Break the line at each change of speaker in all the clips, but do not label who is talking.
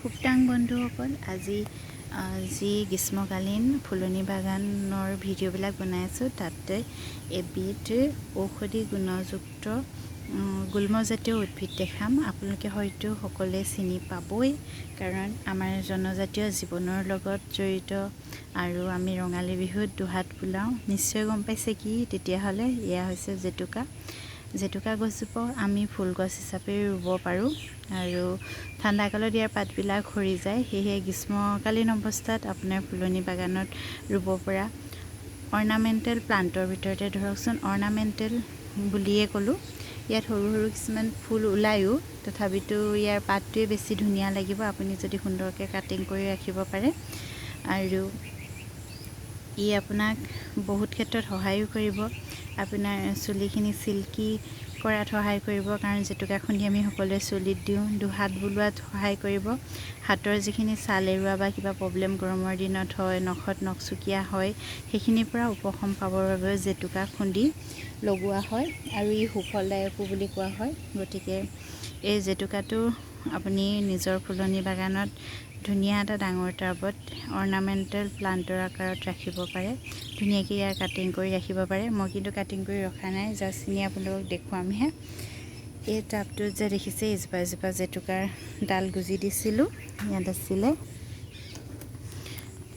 সুপ্তাং বন্ধুসকল, আজি যি গ্ৰীষ্মকালীন ফুলনি বাগানৰ ভিডিঅ'বিলাক বনাই আছোঁ, তাতে এবিধ ঔষধি গুণযুক্ত গুল্মজাতীয় উদ্ভিদ দেখাম। আপোনালোকে হয়তো সকলোৱে চিনি পাবই, কাৰণ আমাৰ জনজাতীয় জীৱনৰ লগত জড়িত আৰু আমি ৰঙালী বিহুত দুহাত বুলাওঁ। নিশ্চয় গম পাইছে কি তেতিয়াহ'লে, এয়া হৈছে জেতুকা। জেতুকা গছজোপা আমি ফুলগছ হিচাপে ৰুব পাৰোঁ আৰু ঠাণ্ডাকালত ইয়াৰ পাতবিলাক সৰি যায়। সেয়েহে গ্ৰীষ্মকালীন অৱস্থাত আপোনাৰ ফুলনি বাগানত ৰুব পৰা অৰ্ণামেণ্টেল প্লাণ্টৰ ভিতৰতে ধৰকচোন, অৰ্ণামেণ্টেল বুলিয়ে ক'লোঁ। ইয়াত সৰু সৰু কিছুমান ফুল ওলায়ো, তথাপিতো ইয়াৰ পাতটোৱে বেছি ধুনীয়া লাগিব আপুনি যদি সুন্দৰকৈ কাটিং কৰি ৰাখিব পাৰে। আৰু ই আপোনাক বহুত ক্ষেত্ৰত সহায়ো কৰিব। আপোনাৰ চুলিখিনি চিল্কি কৰাত সহায় কৰিব, কাৰণ জেতুকা খুন্দি আমি সকলোৱে চুলিত দিওঁ। দুহাত বুলোৱাত সহায় কৰিব। হাতৰ যিখিনি ছাল এৰুৱা বা কিবা প্ৰব্লেম গৰমৰ দিনত হয়, নখত নখচুকীয়া হয়, সেইখিনিৰ পৰা উপশম পাবৰ বাবে জেতুকা খুন্দি লগোৱা হয় আৰু ই সুফলদায়কো বুলি কোৱা হয়। গতিকে এই জেতুকাটো আপুনি নিজৰ ফুলনি বাগানত ধুনীয়া এটা ডাঙৰ টাবত অৰ্ণামেণ্টেল প্লাণ্টৰ আকাৰত ৰাখিব পাৰে। ধুনীয়াকৈ ইয়াৰ কাটিং কৰি ৰাখিব পাৰে। মই কিন্তু কাটিং কৰি ৰখা নাই, জাষ্ট এনেই আপোনালোকক দেখুৱামহে। এই টাবটোত যে দেখিছে, এজোপা এজোপা জেতুকাৰ ডাল গুজি দিছিলোঁ। ইয়াত আছিলে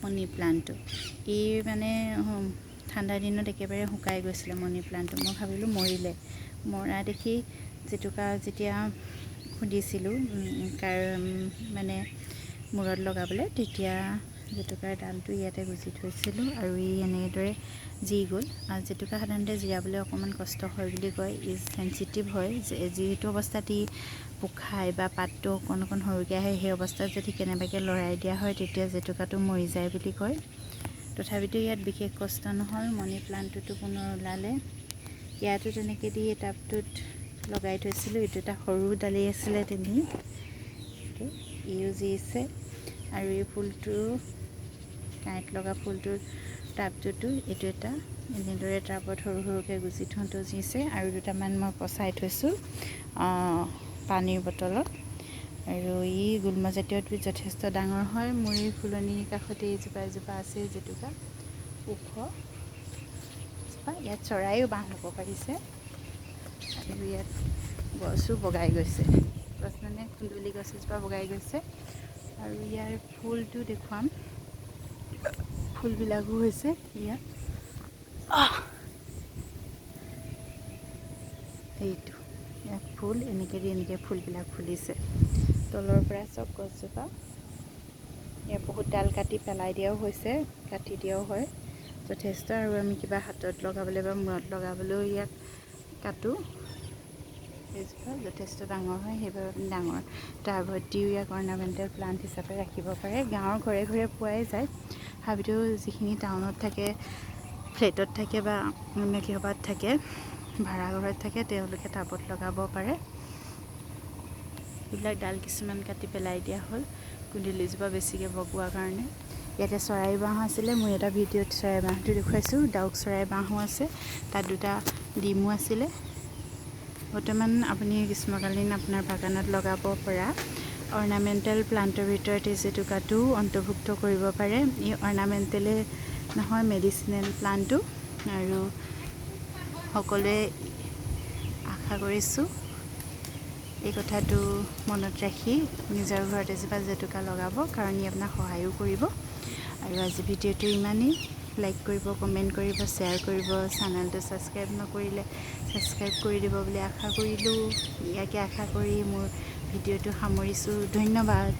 মণি প্লাণ্টটো। ই মানে ঠাণ্ডা দিনত একেবাৰে শুকাই গৈছিলে মণি প্লাণ্টটো। মই ভাবিলোঁ মৰিলে। মৰা দেখি জেতুকা যেতিয়া খুন্দিছিলোঁ কাৰ মানে মূৰত লগাবলৈ, তেতিয়া জেতুকাৰ ডালটো ইয়াতে গুজি থৈছিলোঁ আৰু ই এনেদৰে জি গ'ল। আৰু জেতুকা সাধাৰণতে জীয়াবলৈ অকণমান কষ্ট হয় বুলি কয়, ই চেঞ্চিটিভ হয়। যিটো অৱস্থাত ই পোখায় বা পাতটো অকণ অকণ সৰুকৈ আহে, সেই অৱস্থাত যদি কেনেবাকৈ লৰাই দিয়া হয়, তেতিয়া জেতুকাটো মৰি যায় বুলি কয়। তথাপিতো ইয়াত বিশেষ কষ্ট নহ'ল, মণি প্লাণ্টটোতো পুনৰ ওলালে। ইয়াতো তেনেকৈ দি এই টাবটোত লগাই থৈছিলোঁ। এইটো এটা সৰু ডালি আছিলে তেনেই, ইও জীছে। আৰু এই ফুলটো, কাঁইট লগা ফুলটোৰ টাবটোতো এইটো এটা এনেদৰে টাবত সৰু সৰুকৈ গুজি থওঁতেও জীছে। আৰু দুটামান মই পচাই থৈছোঁ পানীৰ বটলত। আৰু ই গুল্মজাতীয় উদ্ভিদ, যথেষ্ট ডাঙৰ হয়। মোৰ এই ফুলনিৰ কাষতে এজোপা এজোপা আছে জেতুকা, ওখ এজোপা। ইয়াত চৰাইও বাহ ল'ব পাৰিছে আৰু ইয়াত গছো বগাই গৈছে। গছ মানে কুন্দুলি গছ এজোপা বগাই গৈছে। আৰু ইয়াৰ ফুলটো দেখুৱাম। ফুলবিলাকো হৈছে ইয়াত। এইটো ইয়াত ফুল এনেকৈ দি এনেকৈ ফুলবিলাক ফুলিছে তলৰ পৰা চব গছজোপা। ইয়াৰ বহুত ডাল কাটি পেলাই দিয়াও হৈছে, কাটি দিয়াও হয় যথেষ্ট। আৰু আমি কিবা হাতত লগাবলৈ বা মূৰত লগাবলৈও ইয়াক কাটোঁ। এইজোপা যথেষ্ট ডাঙৰ হয়, সেইবাবে আপুনি ডাঙৰ টাবত দিও ইয়াক অৰ্ণামেণ্টেল প্লাণ্ট হিচাপে ৰাখিব পাৰে। গাঁৱৰ ঘৰে ঘৰে পোৱাই যায়। তথাপিতো যিখিনি টাউনত থাকে, ফ্লেটত থাকে বা অন্য কিহবাত থাকে, ভাড়া ঘৰত থাকে, তেওঁলোকে টাবত লগাব পাৰে। এইবিলাক ডাল কিছুমান কাটি পেলাই দিয়া হ'ল কুন্দুলিজোপা বেছিকৈ বগোৱাৰ কাৰণে। ইয়াতে চৰাই বাঁহ আছিলে, মই এটা ভিডিঅ'ত চৰাই বাঁহটো দেখুৱাইছোঁ। ডাউক চৰাই বাঁহো আছে, তাত দুটা ডিমো আছিলে। বৰ্তমান আপুনি গ্ৰীষ্মকালীন আপোনাৰ বাগানত লগাব পৰা অৰ্ণামেণ্টেল প্লাণ্টৰ ভিতৰত এই জেতুকাটোও অন্তৰ্ভুক্ত কৰিব পাৰে। ই অৰ্ণামেণ্টেলে নহয়, মেডিচিনেল প্লাণ্টো। আৰু সকলোৱে আশা কৰিছোঁ এই কথাটো মনত ৰাখি নিজৰ ঘৰত এজোপা জেতুকা লগাব, কাৰণ ই আপোনাক সহায়ো কৰিব। আৰু আজি ভিডিঅ'টো ইমানেই। লাইক কৰিব, কমেণ্ট কৰিব, শ্বেয়াৰ কৰিব। চেনেলটো ছাবস্ক্ৰাইব নকৰিলে ছাবস্ক্ৰাইব কৰি দিব বুলি আশা কৰিলোঁ। ইয়াকে আশা কৰি মোৰ ভিডিঅ'টো সামৰিছোঁ। ধন্যবাদ।